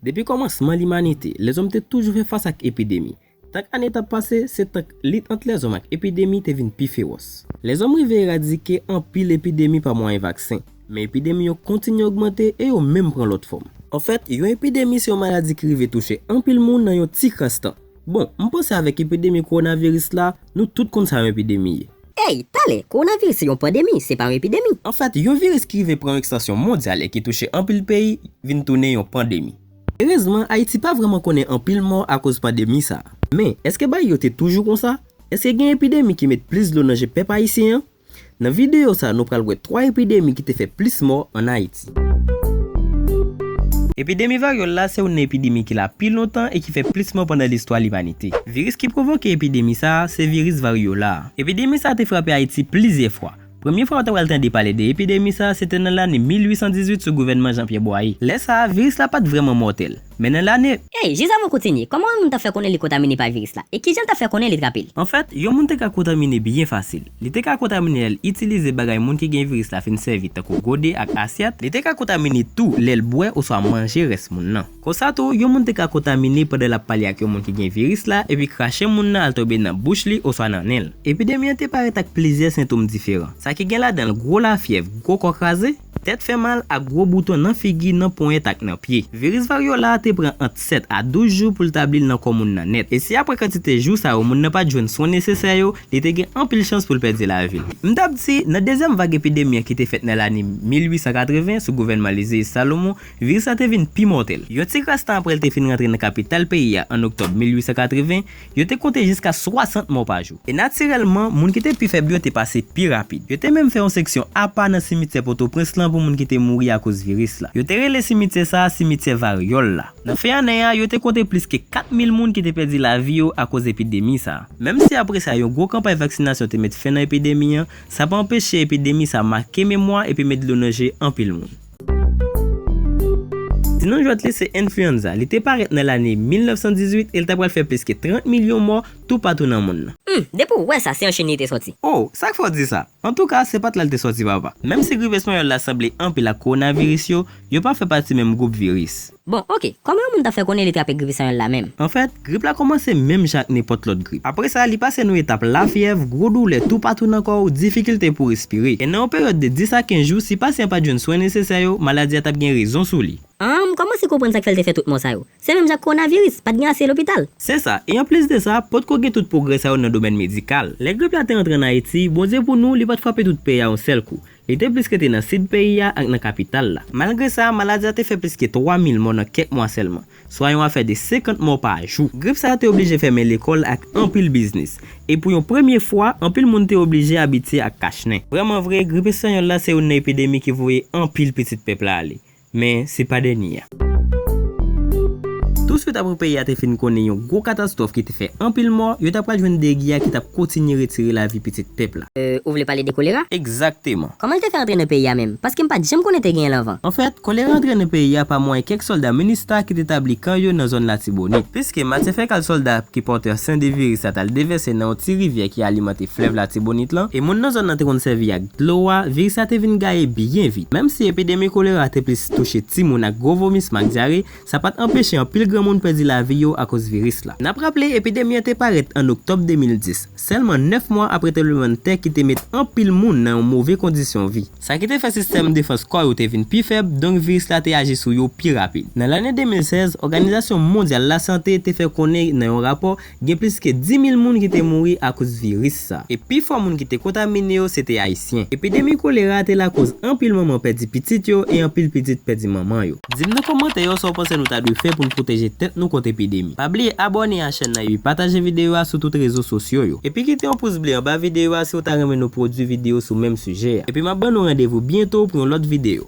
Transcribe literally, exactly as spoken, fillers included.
Depi kòmansman limanite, lèzòm te toujou fè fas ak epidemi. Tank ane t ap pase, se tank lit ant lèzòm ak epidemi te vin pi fewòs. Lèzòm rive eradike anpil epidemi pa mwayen vaksen, men epidemi yo kontinye ogmante e yo menm pran lòt fòm. Anfèt, yon epidemi se yon maladi ki rive touche anpil moun nan yon ti kras tan. Bon, m panse avèk epidemi kowonaviris la, nou tout konn sa yon epidemi ye. Ey, talè, kowonaviris se yon pandemi, se pa yon epidemi. Anfèt, yon viris ki rive pran yon ekstansyon mondyal e ki touche anpil peyi vin tounen yon pandemi. Erezman, Ayiti pa vrèman konnen anpil mò akoz pandemi sa a. Men, èske bagay yo te toujou konsa? Èske gen epidemi ki met plis dlo nan je pèp ayisyen an? Nan videyo sa a, nou pral wè twa epidemi ki te fè plis mò ann Ayiti. Epidemi varyòl la se youn nan epidemi ki la pi lontan e ki fè plis mò pandan listwa limanite. Viris ki pwovoke epidemi sa a se viris varyola a. Epidemi sa a te frape Ayiti plizyè fwa. Premye fwa w ta pral tande pale de epidemi sa a se te nan lane mil uit san dizuit sou gouvènman Jean Pierre Boyer. Lè sa a, viris la pa t vrèman mòtèl. Men nan lane Ey, jis avan w kontinye, kòman yon moun t ap fè konnen li kontamine pa viris la? E kijan l t ap fè konnen li trape l? Anfèt, yon moun te ka kontamine byen fasil. Li te ka kontamine lè l itilize bagay moun ki gen viris la fin sèvi, tankou gode ak asyèt. Li te ka kontamine tou lè l bwè oswa manje rès moun nan. Konsa tou, yon moun te ka kontamine pandan l ap pale ak yon moun ki gen viris la, epi krache moun nan al tonbe nan bouch li oswa nan nen l. Epidemi an te parèt ak plizyè sentòm diferan. Sa ki gen ladan l gwo lafyèv, gwo kò kraze, tèt fè mal ak gwo bouton nan figi, nan ponyèt ak nan pye. Viris varyola a te pran ant sèt a douz jou pou l tabli l nan kò moun nan nèt. E si apre kantite jou sa yo moun nan pa t jwenn swen nesesè yo, li te gen anpil chans pou l pèdi lavi l. M t ap di, nan dezyèm vag epidemi an ki te fèt nan lane mil uit san katreven sou gouvènman Lizeyis Salomon, viris la te vin pi mòtèl. Yon ti kras tan apre l te fin rantre nan kapital peyi a an oktòb mil uit san katreven, yo te konte jiska swasant mò pa jou. E natirèlman, moun ki te pi fèb yo te pase pi rapid. Yo te menm fè yon seksyon apa nan simityè Pòtoprens lan pou moun ki te mouri akoz viris la. Yo te rele simityè sa a simityè varyòl la. Nan fen ane a, yo te konte plis ke kat mil moun ki te pèdi lavi yo akoz epidemi sa a. Menm si apre sa, yon gwo kanpay vaksinasyon te met fen nan epidemi an, sa pa anpeche epidemi sa a make memwa epi met dlo nan je anpil moun. Ti non jwèt li se enfliyanza. Li te parèt nan lane mil nèf san dizuit e l ta pral fè plis ke trant milyon mò toupatou nan monn nan. Hmm, depi w wè sa, se an Chin li te sòti. Oh, sa k fè w di sa? Antouka, se pa t la l te sòti, papa. Menm si grip espanyòl la sanble anpil ak kowonaviris yo, yo pa fè pati menm gwoup viris. Bon, oke, kòman yon moun t ap fè konnen li trape grip espanyòl la menm? Anfèt, grip la kòmanse menm jan ak nenpòt lòt grip. Apre sa, li pase nan yon etap lafyèv, gwo doulè toupatou nan kò w, difikilte pou respire. E nan yon peryòd de dis a kenz jou, si pasyan pa t jwenn swen nesesè yo, maladi a t ap gen rezon sou li. Ah, m kòmanse konprann sa k fè l te fè tout mò sa yo. Se menm jan ak kowonaviris, pa t gen ase lopital. Se sa, e anplis de sa, potko gen tout pwogrè sa yo nan domèn medikal. Lè grip la te antre ann Ayiti, Bondye pou nou, li pa t frape tout peyi a yon sèl kou. Li te plis rete nan sid peyi a ak nan kapital la. Malgre sa, maladi a te fè plis ke twa mil mò nan kèk mwa sèlman, swa yon afè de senkant mò pa jou. Grip sa a te oblije fèmen lekòl ak anpil biznis. E pou yon premye fwa, anpil moun te oblije abitye ak kach nen. Vrèman vre, grip espanyòl la se youn nan epidemi ki voye anpil pitit pèp la ale. Men, se pa dènye a. Touswit apre peyi a te fin konnen yon gwo katastwòf ki te fè anpil mò, yo ta pral jwenn de gè a ki t ap kontinye retire lavi pitit pèp la. Euh, ou vle pale de kolera? Egzakteman. Kòman l te fè antre nan peyi a menm? Paske m pa t janm konnen te genyen l anvan. Anfèt, kolera antre nan peyi a pa mwayen kèk sòlda minista ki te tabli kan yo nan zòn Latibonit. Piske matyè fèkal sòlda ki pòtè sen de viris la t al devèse nan yon ti rivyè ki alimante flèv Latibonit lan, e moun nan zòn nan te konn sèvi ak dlo a, viris la te vin gaye byen vit. Menm si epidemi kolera te plis touche timoun ak gwo vomisman ak dyare, sa pa t anpeche anpil granmoun pèdi lavi yo akoz viris la. N ap raple, epidemi an te parèt an oktòb de mil dis, sèlman nèf mwa apre tranblemanntè ki te met anpil moun nan yon move kondisyon vi. Sa ki te fè sistèm defans kò yo te vin pi fèb, donk viris la te aji sou yo pi rapid. Nan lane de mil sèz, Òganizasyon Mondyal Lasante te fè konnen nan yon rapò, gen plis ke dis mil moun ki te mouri akoz viris sa. E pifò moun ki te kontamine yo se te Ayisyen. Epidemi kolera a te lakoz anpil manman pèdi pitit yo e anpil pitit pèdi manman yo. Di m nan kòmantè yo sa w panse nou ta dwe fè pou n pwoteje tèt nou kont epidemi. Pa bliye abòne a chèn nan epi pataje videyo a sou tout rezo sosyo yo. Epi kite yon pous ble anba videyo a si w ta renmen nou pwodui videyo sou menm sijè a. Epi m ap ban nou randevou byento pou yon lòt videyo.